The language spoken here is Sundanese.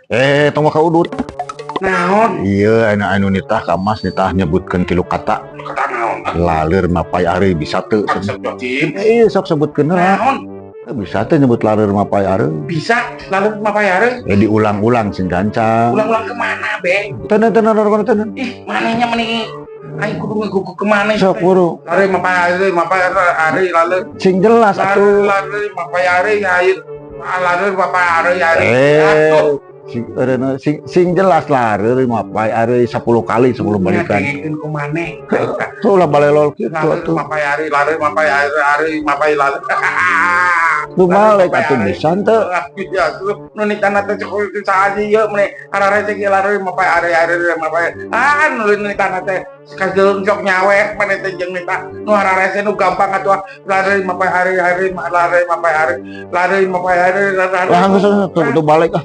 Eh, tong ka udut. Naon? Iya, anu anu nitah ka Mas, nitah nyebutkeun tilu kata. Kata naon? Laleur mapay areuy, bisa teu? Astagfirullahaladzim. Eh, sok sebutkeun heula. Naon? Bisa teu nyebut laleur mapay areuy? Bisa lalu mapay areuy? Eh, diulang-ulang sing gancang. Ulang-ulang kemana, Beng? Tenan tenan tenan tenan. Ih, manehnya meni aing kudu ngegugu kemana? Sok buru. Lari mapay areuy, mapay areuy, lalu Sing jelas atuh. Lari mapay areuy, air. Lari mapay areuy, areuy. Eh, sing eureun, sing sing jelas, laleur mapay areuy 10 kali, 10 balikan. Ngadengkeun ku maneh. Tuh lah, balelol kitu Lari atuh. Mapay areuy, lari mapay areuy, areuy mapay lari. Lu balik atuh, bisa teu? Ya, tuh nu nitana teh cukup itu saja ieu meni ararese ge lari mapay areuy, areuy mapay. Ah, nu nitana teh kajeun sok nyawe maneh teh jeung nita nu ararese nu gampang atuh, lari mapay areuy, areuy lari mapay areuy, lari mapay areuy, lari. Lah, geus tuh balik ah.